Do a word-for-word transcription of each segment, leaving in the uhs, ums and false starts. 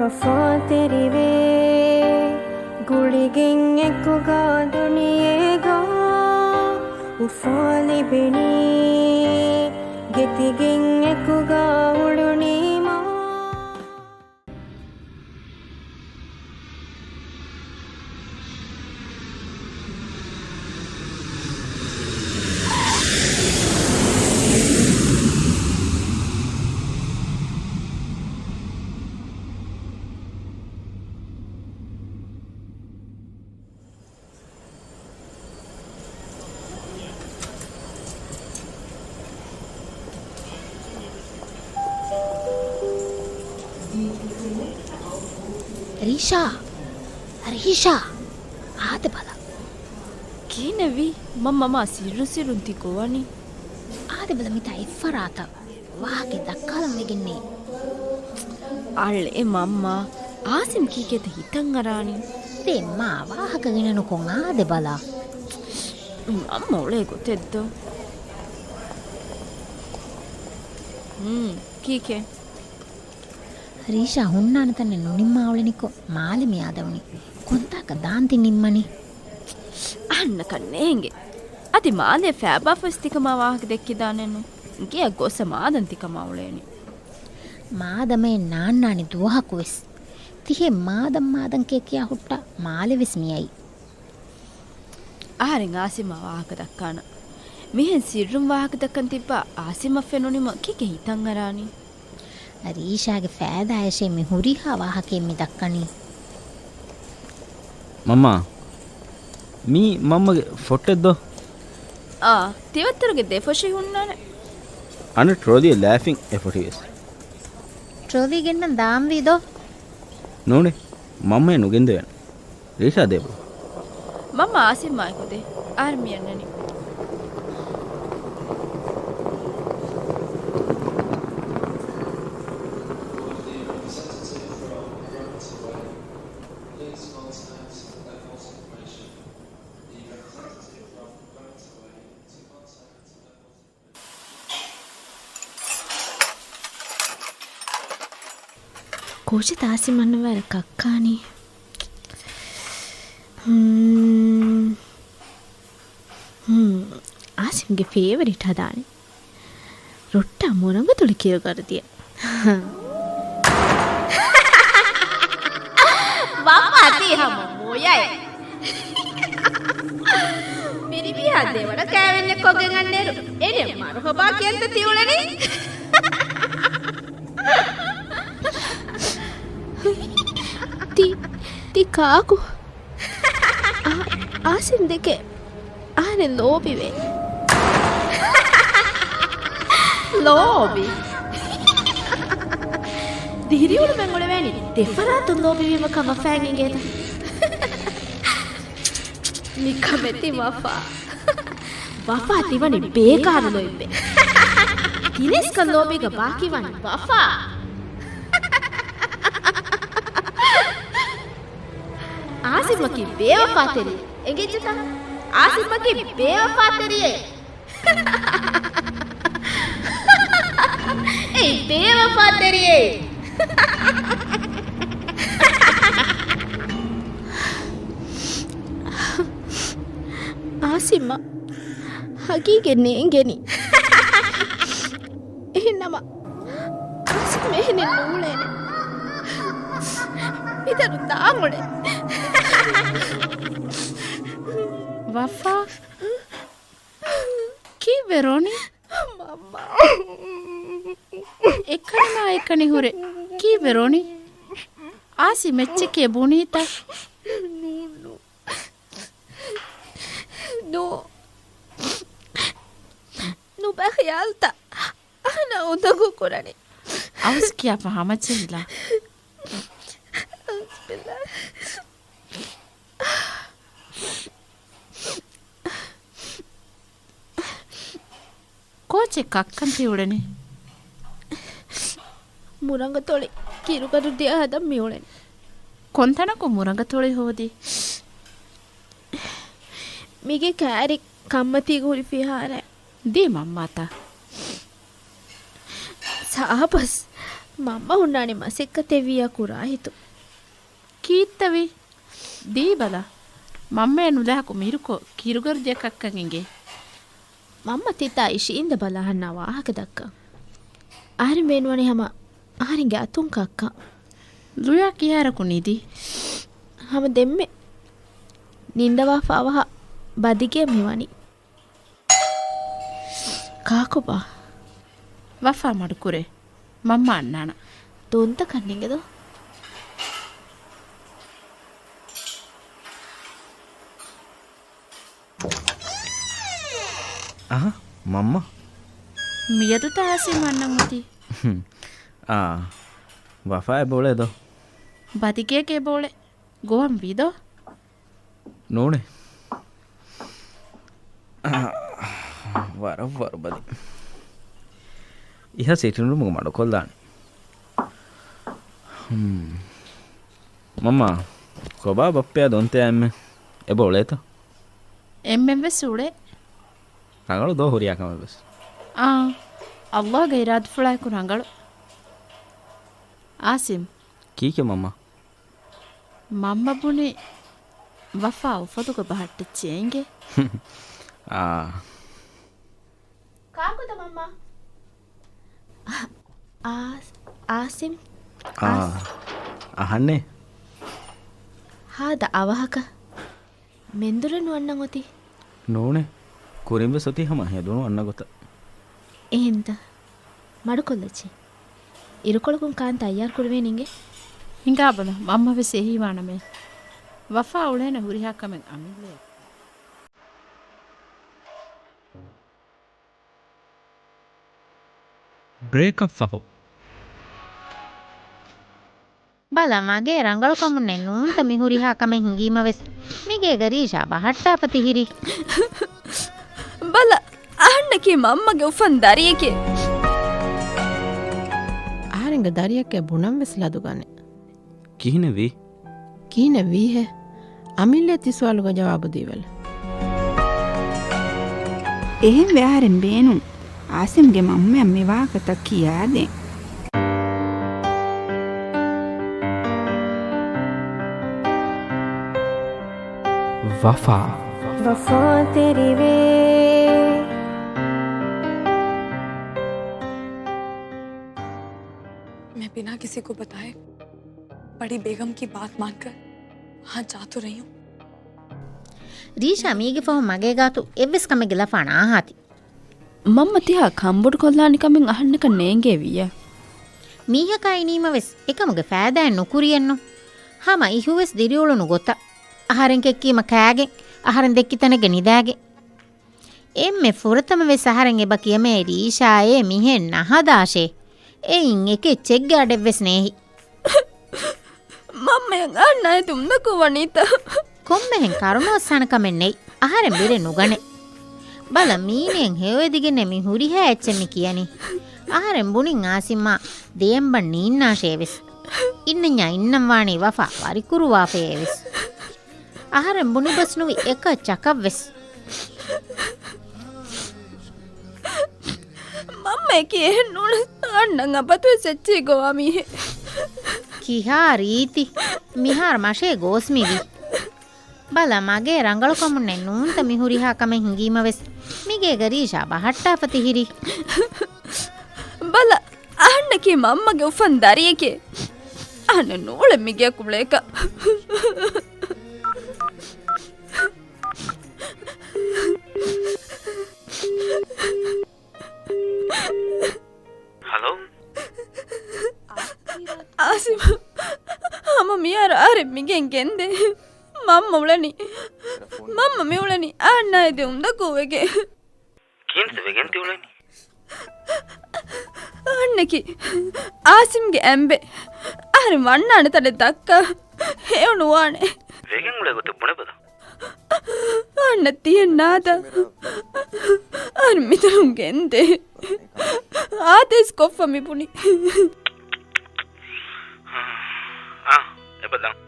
ވަފާތެރިވޭ ގުޅިގެން އެކުގަ ދުނިޔޭގަ އުފާ ލިބެނީ، ގެތިގެން އެކުގަ އުޅުނީމާ. ރީޝާ! ރީޝާ! އާދެ ބަލަ! ކިހިނެއްވީ؟ މަ-، މަމާ ސިއްރު ސިއްރުން ތި ގޮވަނީ؟ އާދެ ބަލަ މިތާ އެއްފަރާތަށް. ވާހަކަ ދައްކާލަން ވެގެންނޭ. އަޅެ މަންމާ، އާސިމް ކީކޭތަ ހިތަށް އަރާނީ؟ ދޭ މާ، ވާހަކަ ގިނަ ނުކޮށް އާދެ ބަލާ. މަންމަ އުޅޭ ގޮތެއްދޯ. ހުން، ކީކޭ؟ ރީޝާ ހުންނާނެ ތަނެއް ނުނިންމާ އުޅެނިކޮށް މާލެ މި އާދެވުނީ. ކޮންތާކަށް ދާން ތި ނިންމަނީ؟ އަހަންނަކަށް ނޭނގެ. އަދި މާލޭ ފައިބާފަވެސް ތިކަމާ ވާހަކަ ދެއްކިދާނެއްނު. ގެއަށް ގޮސް މާދަން ތިކަމާ އުޅޭނެ. މާދަމައެއް ނާންނާނެ ދުވަހަކުވެސް. ތިހެން މާދަން މާދަން ކިޔާ ކިޔާ ހުއްޓާ މާލެވެސް މިއައީ. އަހަރެން އާސިމްއާ ވާހަކަ ދައްކާނަން. މިހެން ސިއްރުން ވާހަކަ ދައްކަން ތިއްބާ އާސިމްއަށް ފެނުނީމަ ކީކޭ ހިތަށް އަރާނީ؟ ރީޝާގެ ފައިދާއަށޭ މި ހުރިހާ ވާހަކައެއް މި ދައްކަނީ. މަމާ، މީ މަންމަގެ ފޮއްޓެއްދޯ؟ އާ، ތިވައްތަރުގެ ދެފޮށި ހުންނާނެ. އަނެއް ޓްރޮލީއެއް ލާފިން އެ ފޮށިވެސް. ޓްރޮލީ ގެންނަން ދާންވީ ދޯ؟ ނޫނޭ، މަންމައެއް ނުގެންދެވޭނެ. ރީޝާ ދޭބަ. މަންމަ އާސިމްއާއެކު ދޭ. އަހަރެން މި އަންނަނީ. ކޯޗެއް އާސިމް އަންނަ ވަރަށް ކައްކާނީ. ހުން. ހުން. އާސިމްގެ ފޭވަރިޓް ހަދާނެ. ރުއްޓާ މުރަނގަތޮޅި ކިރުގަރު ދިޔަ. މަންމާ ތީ ހަމަ މޮޔައެއް. ފިރިމީހާ ދެވަނަ ކައިވެންޏެއް ކޮށްގެން އަންނައިރު އޭނަ މަރުހަބާ ކިޔަންތަ ތި އުޅެނީ؟ ތި، ތި ކާކު؟ އާ، އާސިމް ދެކެ އަހަރެން ލޯބިވޭ. ލޯބި؟ ދިރިއުޅުމެއް އުޅެވޭނީ ދެފަރާތުން ލޯބިވީމަކަށް ވަފާއަށް އެނގޭތަ؟ ނިކަމެތި ވަފާ. ވަފާ ތިވަނީ ބޭކާރު ލޯތްބެއް. ތިނެސްކަން ލޯބީގަ ބާކީވާނީ ވަފާ. އާސިމްއަކީ ބޭވަފާތެރި. އެނގިއްޖެތަ؟ އާސިމްއަކީ ބޭވަފާތެރިއެއް. އެއީ ބޭވަފާތެރިއެއް. އާސިމްއަށް ހަގީގަތް ނޭނގެނީ. އެހެންނަމަ އާސިމް އެހެނެއް ނޫޅޭނެ. މިދަރުން ދާން އުޅޭ. ވަފާ. ކީއްވެ ރޯނީ؟ މަންމާ. އެކަނިމާ އެކަނި ހުރެ. ކީއްވެ ރޯނީ؟ އާސިމް އެއްޗެކޭ ބުނީތަ؟ ނޫން، ނޫން. ނޫ. ނުބަ ޚިޔާލުތަ؟ އަހަންނަށް އުނދަގޫ ކުރަނީ. އަވަސް ކިޔާފަ ހަމަޖެހިލާ. ކޯޗެއް ކައްކަން ތި އުޅެނީ؟ މުރަނގަތޮޅި ކިރުގަރު ދިޔަ ހަދަން މި އުޅެނީ. ކޮންތަނަކު މުރަނގަތޮޅި ހޯދީ؟ މީގެ ކައިރި ކަންމަތީގަ ހުރި ފިހާރައެއް. ދީ މަންމާތަ؟ ސާބަސް. މަންމަ ހުންނާނީ މަސައްކަތެއް ވިއްޔާ ކުރާ ހިތުން. ކީއްތަ ވީ؟ ދީބަލަ. މަންމަޔަށް ނުލާކު މިރުކޮށް ކިރުގަރު ޖެއްކައްކަން އިނގޭ. މަންމަ ތިތާ އިށީނދެ ބަލާ އަންނާ ވާހަކަ ދައްކަން. އަހަރެން ބޭނުންވަނީ ހަމަ އަހަރެންގެ އަތުން ކައްކަން. ލުޔާ ކިހާރަކު ނިދީ؟ ހަމަ ދެންމެ ނިންދަވާފަ އަވަހަށް ބަދިގެއަށް މިވަނީ. ކާކުބާ؟ ވަފާ މަޑުކުރޭ. މަންމަ އަންނާނަން. ދޮންތަކަށް ނިނގެދޯ. އަހަ، މަންމަ. މިއަދުތަ އާސިމް އަންނަން އޮތީ؟ އާ، ވަފާ އެބައުޅޭ ދޯ؟ ބަދިގޭގަ އެބައުޅޭ. ގޮވަން ވީދޯ؟ ނޫނޭ. އާ، ވަރަށް ވަރުބަލި. އިހަށް ސިޓިންރޫމުގަ މަޑުކޮށްލާނެ. ހުން. މަންމާ، ކޮބާ ބައްޕަޔާ ދޮންތަޔާ އެންމެން އެބަ އުޅޭތަ؟ އެންމެން ވެސް އުޅޭ. ރަނގަޅު ދޯ ހުރިހާ ކަމެއް ވެސް. އާ، އައްލާގެ އިރާދަފުޅާއެކު ރަނގަޅު. އާސިމް. ކީކޭ މަންމާ؟ މަންމަ ބުނި ވަފާ އުފަލުގަ ބަހައްޓެއްޗޭ އިނގޭ. އާ. ކާކުތަ މަންމާ؟ އާސް-، އާސިމް. އާ. އާސް-، އަހަންނޭ. ހާދަ އަވަހަކަށް. މެންދުރެއް ނުއަންނަން އޮތީ؟ ނޫނޭ. ކުރިން ވެސް އޮތީ ހަމަ ހެދުނު އަންނަ ގޮތަށް. އެހެންތަ؟ މަޑުކޮށްލައްޗޭ. އިރުކޮޅަކުން ކާންތަ އައްޔާރު ކުރެވޭނީ އިނގޭ؟ ހިނގާބަލަ، މަންމަ ވެސް އެހީވާނަމޭ. ވަފާ އުޅޭނެ ހުރިހާ ކަމެއް އަމިއްލަޔަށް. ބްރޭކަށް ފަހު. ބަލަ، މަގޭ ރަނގަޅުކަމުންނެއް ނޫންތަ މި ހުރިހާ ކަމެއް ހިނގީމަވެސް، މިގޭގަ ރީޝާ ބަހައްޓާފަ ތިހިރީ. ބަލަ، އަހަންނަކީ މަންމަގެ އުފަން ދަރިއެކޭ. އަހަރެންގެ ދަރިއަކޭ ބުނަން ވެސް ލަދުގަނެ. ކިހިނެއް ވީ؟ ކިހިނެއް ވީހޭ؟ އަމިއްލަ ތި ސުވާލުގެ ޖަވާބު ދީވަލަ. އެހެންވެ އަހަރެން ބޭނުން އާސިމްގެ މަންމައަށް މި ވާހަކަތައް ކިޔާދޭން. ވަފާ. ވަފާތެރިވޭ. میں بنا کسی کو بتائے بڑی بیگم کی بات مان کر ہاں جا تو رہی ہوں. ރީޝާ މީގެ ފަހުން މަގޭ ގާތު އެއްވެސް ކަމެއްގެ ލަފާ ނާހާތި. މަންމަ ތިހާ ކަންބޮޑު ކޮށްލާނެ ކަމެއް އަހަންނަކަށް ނޭނގޭ ވިއްޔަ. މީހަކާ އިނީމަ ވެސް އެކަމުގެ ފައިދާއެއް ނުކުރިއެއްނު. ހަމަ އިހު ވެސް ދިރިއުޅުނު ގޮތަށް. އަހަރެން ކެއްކީމަ ކާގެން، އަހަރެން ދެއްކި ތަނެއްގަ ނިދާގެން. އެންމެ ފުރަތަމަ ވެސް އަހަރެން އެބަ ކިޔަމޭ ރީޝާއޭ މިހެން ނަހަދާށޭ. އެއިން އެކެއްޗެއްގެ އަޑެއް ވެސް ނޭހި. މަންމަޔަށް އަންނައި ތުންދަކު ވަނީތަ؟ ކޮންމެހެން ކަރުނަ އޮއްސާނެ ކަމެއް ނެތް. އަހަރެން ބިރެއް ނުގަނެ. ބަލަ މީނައަށް ހެޔޮއެދިގެންނޭ މި ހުރިހާ އެއްޗެއް މި ކިޔަނީ. އަހަރެން ބުނިން އާސިމްއާ ދެއަނބަން ނީންނާށޭ ވެސް. އިންނަންޏާ އިންނަން ވާނީ ވަފާ ވަރިކުރުވާފައޭ ވެސް. އަހަރެން ބުނިބަސް ނުވި އެކަ ޗަކަށްވެސް. މަންމައަކީ އެހެން ނޫނަސް އަންނަން އަބަދުވެސް އެއްޗެހި ގޮވާ މީހެއް. ކިހާ ރީތި؟ މިހާރު މަށޭ ގޯސް މިވީ. ބަލަ، މަގޭ ރަނގަޅުކަމުންނެއް ނޫންތަ މި ހުރިހާ ކަމެއް ހިނގީމަވެސް، މިގޭގަ ރީޝާ ބަހައްޓާފަ ތިހިރީ. ބަލަ، އަހަންނަކީ މަންމަގެ އުފަން ދަރިއެކޭ. އަހަންނަށް ނޫޅެ މިގެއަކު އުޅޭކަށް. ހަލޯ؟ އާސިމް، ހަމަ މިހާރު އަހަރެން މިގެން ގެންދޭ. މަންމަ އުޅެނީ. މަންމަ މި އުޅެނީ އަހަންނާ އެދެ އުނދަގޫ ވެގެން. ކިހިނެއް ވެގެން ތި އުޅެނީ؟ އަހަންނަކީ އާސިމްގެ އެނބެ. އަހަރެން ވަންނާނެ ތަނެއް ދައްކާ. ހެޔޮ ނުވާނެ. ވެގެން އުޅޭ ގޮތެއް ބުނެބަލަ. އަންނަ ތިއެއް ނާދަ. އަހަރެން މިތަނުން ގެންދޭ. އާދޭސް ކޮށްފަ މި ބުނި. އާ، އެބަ ދާން.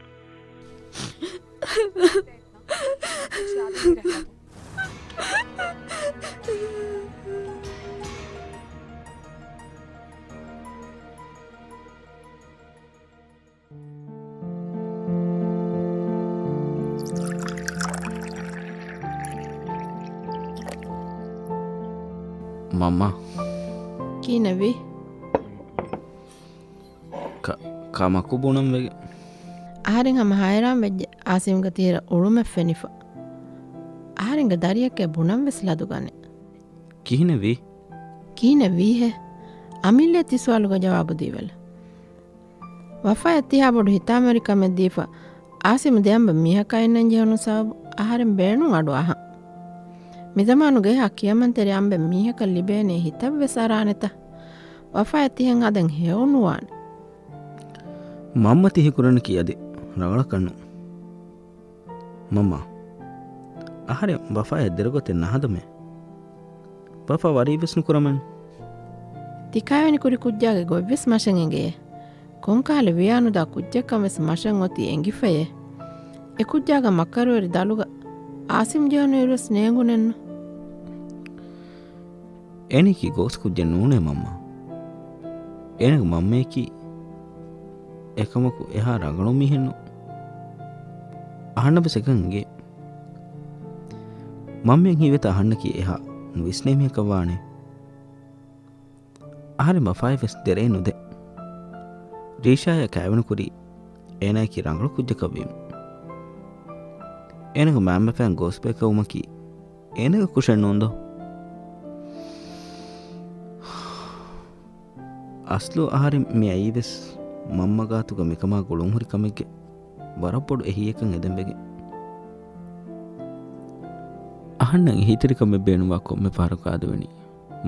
މަންމާ. ކިހިނެއްވީ؟ ކަ-، ކަމަކު ބުނަން ވެގެން. އަހަރެން ހަމަ ހައިރާން ވެއްޖެ އާސިމްގެ ތިހިރަށް އުޅުމެއް ފެނިފަ. އަހަރެންގެ ދަރިއެކޭ ބުނަން ވެސް ލަދުގަނެ. ކިހިނެއްވީ؟ ކިހިނެއްވީހޭ؟ އަމިއްލައަށް ތި ސުވާލުގެ ޖަވާބު ދީވަލަ. ވަފާއަށް ތިހާ ބޮޑު ހިތާމަވެރިކަމެއް ދީފަ، އާސިމް ދެ އަނބެއް މީހަކާ އިންނަން ޖެހުނު ސަބަބު އަހަރެން ބޭނުން އަޑު އަހަން. މިޒަމާނުގެ އެހާ ކިޔަމަންތެރި އަނބެއް މީހަކަށް ލިބޭނޭ ހިތަށްވެސް އަރާނެތަ؟ ވަފާއަށް ތިހެން ހަދަން ހެޔޮނުވާނެ. މަންމަ ތި ހީކުރަނީކީ އަދި ރަނގަޅަކަށްނު. މަންމާ، އަހަރެން ވަފާއަށް ދެރަގޮތެއް ނަހަދަމޭ. ވަފާ ވަރީވެސް ނުކުރަމެއްނު. ތި ކައިވެނި ކުރި ކުއްޖާގެ ގޮތްވެސް މަށަށް އެނގެޔޭ. ކޮންކަހަލަ ވިޔާނުދާ ކުއްޖެއްކަން ވެސް މަށަށް އޮތީ އެނގިފައޭ. އެ ކުއްޖާގެ މަކަރުވެރި ދަލުގަ އާސިމް ޖެހުނުއިރުވެސް ނޭނގުނެއްނު. އޭނައަކީ ގޯސް ކުއްޖެއް ނޫނޭ މަންމާ. އޭނަގެ މަންމައަކީ އެކަމަކު އެހާ ރަނގަޅު މީހެއްނު. އަހަންނަށް ވެސް އެކަން އެނގޭ. މަންމައަށް ހީވޭތަ އަހަންނަކީ އެހާ ނުވިސްނޭ މީހަކަށް ވާނެ. އަހަރެން ވަފާއަށް ވެސް ދެރައެއް ނުދޭ. ރީޝާއާ ކައިވެނި ކުރީ އޭނައަކީ ރަނގަޅު ކުއްޖަކަށް ވީމަ. އޭނަގެ މައިންބަފައިން ގޯސްބޭކަލްވުމަކީ އޭނަގެ ކުށެއް ނޫންދޯ؟ އަސްލު އަހަރެން މި އައީވެސް މަންމަ ގާތުގަ މިކަމާ ގުޅުންހުރި ކަމެއްގެ ވަރަށް ބޮޑު އެހީއެއްކަން އެދެން ވެގެން. އަހަންނަށް އެހީތެރިކަމެއް ބޭނުންވާ ކޮންމެ ފަހަރަކު އާދެވެނީ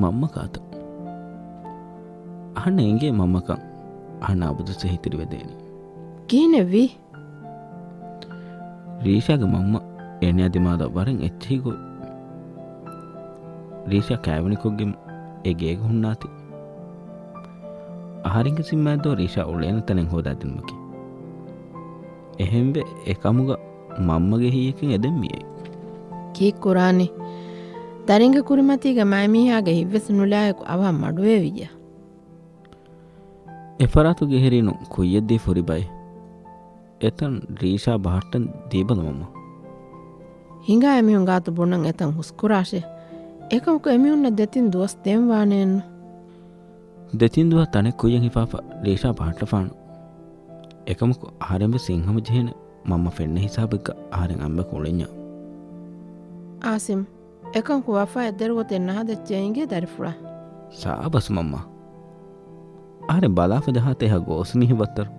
މަންމަ ގާތަށް. އަހަންނަށް އެނގޭ މަންމަކަން. އަހަންނަށް އަބަދުވެސް އެހީތެރިވެދޭނީ. ކިހިނެއްވީ؟ ރީޝާގެ މަންމަ އޭނަޔާ ދިމާލަށް ވަރަށް އެއްޗެހި ގޮތް. ރީޝާ ކައިވެނިކޮށްގެން އެ ގޭގަ ހުންނާތީ. އަހަރެންގެ ޒިންމާއެއްދޯ ރީޝާ އުޅޭނެ ތަނެއް ހޯދާދިނުމަކީ. އެހެންވެ، އެކަމުގަ މަންމަގެ އެހީއެކަން އެދެން މިއައީ. ކީއްކުރާނީ؟ ދަރިންގެ ކުރިމަތީގަ މައިމީހާގެ ހިތްވެސް ނުލާއެކު އަވަހަށް މަޑުވެވިއްޔާ. އެފަރާތުގެ އެހެރީނު ކުއްޔަށްދީފަ ހުރި ބައެއް. އެތަން ރީޝާ ބަހައްޓަން ދީބަލަ މަންމާ. ހިނގާ އެމީހުން ގާތު ބުނަން އެތަން ހުސްކުރާށޭ. އެކަމަކު އެމީހުންނަށް ދެތިން ދުވަސް ދޭން ވާނެއެއްނު. ދެތިން ދުވަހަށް ތަނެއް ކުއްޔަށް ހިފާފަ ރީޝާ ބަހައްޓަފާނު. އެކަމަކު އަހަރެން ވެސް ހިތްހަމަޖެހޭނެ މަންމަ ފެންނަ ހިސާބެއްގަ އަހަރެން އަނބަކު އުޅެންޏާ. އާސިމް، އެކަމަކު ވަފާއަށް ދެރަގޮތެއް ނަހަދައްޗޭ އިނގޭ ދަރިފުޅާ. ސާބަސް މަންމާ. އަހަރެން ބަލާފަ ޖަހާތަ އެހާ ގޯސް މީހެއް ވައްތަރު.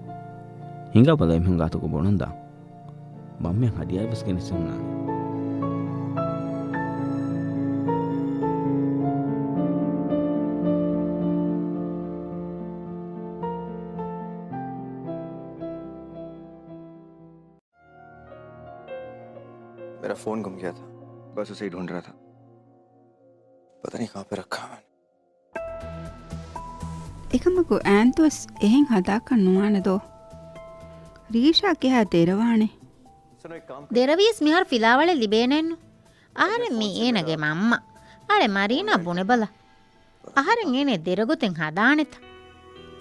ހިނގާ ބަލަ އެމީހުން ގާތުގަ ބުނަން ދާން. މަންމައަށް ހަދިޔާއެއް ވެސް ގެނެސް ހުންނާނެ. میرا فون گم گیا تھا، بس اسے ہی ڈھونڈ رہا تھا، پتہ نہیں کہاں پہ رکھا ہے میں نے۔ އެކަމަކު އާންތުވެސް އެހެން ހަދާކަށް ނުވާނެ ދޯ؟ ރީޝާ ކިހާ ދެރަވާނެ؟ ދެރަވީސް މިހާރު ފިލާވަޅެއް ލިބޭނެއްނު. އަހަރެން މީ އޭނަގެ މަންމަ. އަޅެ މަރީނާ ބުނެބަލަ. އަހަރެން އޭނަ ދެރަގޮތެއް ހަދާނެތަ؟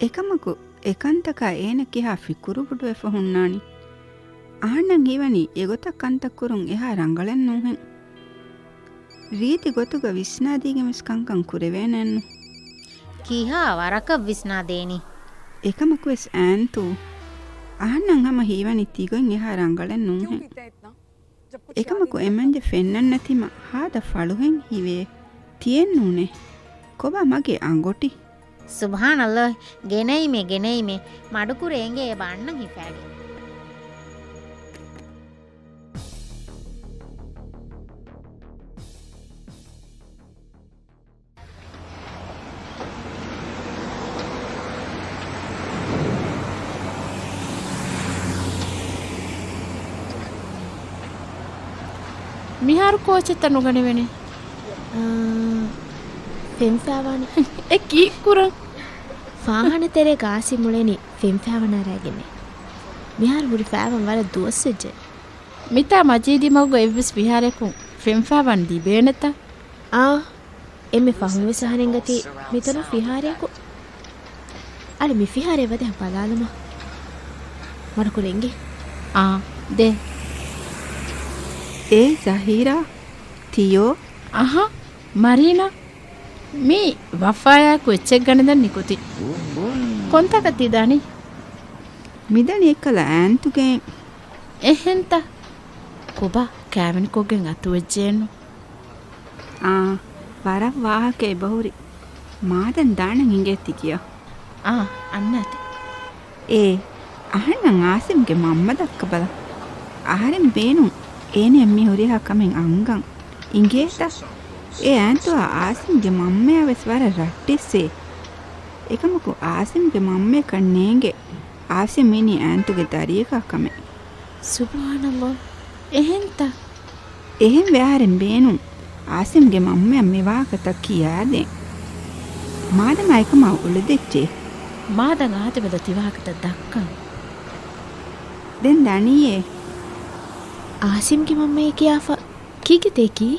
އެކަމަކު އެކަންތަކާ އޭނަ ކިހާ ފިކުރު ބޮޑުވެފަ ހުންނާނީ؟ އަހަންނަށް ހީވަނީ އެގޮތަށް ކަންތައް ކުރުން އެހާ ރަނގަޅެއް ނޫހެން. ރީތި ގޮތުގަ ވިސްނާދީގެން ވެސް ކަންކަން ކުރެވޭނެއްނު. ކިހާ ވަރަކަށް ވިސްނާދޭނީ؟ އެކަމަކުވެސް އާންތޫ، އަހަންނަށް ހަމަ ހީވަނީ ތިގޮތް އެހާ ރަނގަޅެއް ނޫހެން. އެކަމަކު އެމަންޖެ ފެންނަންނަތީމަ ހާދަ ފަޅުހެން ހީވޭ. ތިއެއްނޫނޭ. ކޮބާ މަގޭ އަނގޮޓި؟ ސުބްޙާނައްލާހް، ގެނައީމޭ، ގެނައީމޭ، މަޑުކުރޭ އެނގޭ އެބަ އަންނަން ހިފާގެން. މިހާރު ކޯޗެއްތަ ނުގަނެވޭނެ؟ އާ، ފެންފާވާނެ. އެ ކީއްކުރަން؟ ފާހާނަ ތެރޭގަ އާސިމް އުޅެނީ ފެންފާވަން އަރާގެންނޭ. މިހާރު ހުރި ފާވަން ވަރަށް ދުވަސްވެއްޖެ. މިތާ މަޖީދީ މަގުގަ އެއްވެސް ފިހާރަޔަކުން ފެންފާވަން ލިބޭނެތަ؟ އާ، އެންމެ ފަހުން ވެސް އަހަރެން ގަތީ މިތަނުން ފިހާރަޔަކު. އަޅެ މި ފިހާރަ އެބަދޭހަ ބަލާލުމަށް. މަޑުކުރެންގެ. އާ، ދޭ. އޭ ޒަހީރާ، ތިޔޯ. އަހަ، މަރީނާ. މީ ވަފާޔާއެކު އެއްޗެއް ގަނެދެން ނިކުތީ. ކޮންތާކަށް ތި ދަނީ؟ މިދަނީ އެއްކަލަ އާންތުގެ. އެހެންތަ؟ ކޮބާ ކާވެނިކޮށްގެން އަތުވެއްޖެއެއްނު؟ އާ، ވަރަށް ވާހަކަ އެބަހުރި. މާދަން ދާނަން އިނގޭ ތި ކިޔާ. އާ، އަންނާތި. އޭ، އަހަންނަށް އާސިމްގެ މަންމަ ދައްކަބަލަ. އަހަރެން ބޭނުން އޭނައަށް މި ހުރިހާ ކަމެއް އަންގަން. އިނގޭތަ؟ އޭ އާންތުއާ އާސިމްގެ މަންމަޔާ ވެސް ވަރަށް ރައްޓެއްސޭ. އެކަމަކު އާސިމްގެ މަންމަޔަކަށް ނޭނގެ އާސިމް އިނީ އާންތުގެ ދަރިޔަކާ ކަމެއް. ސުބްހާނަﷲ. އެހެންތަ؟ އެހެންވެ އަހަރެން ބޭނުން އާސިމްގެ މަންމަޔަށް މި ވާހަކަތައް ކިޔާދޭން. މާދަމާ އެކަމާ އުޅެދެއްޗޭ. މާދަން އާދެބަލަ ތި ވާހަކަތައް ދައްކަން. ދެން ދަނީއޭ. އާސިމްގެ މަންމައޭ ކިޔާފަ ކީކޭތަ އެކީ؟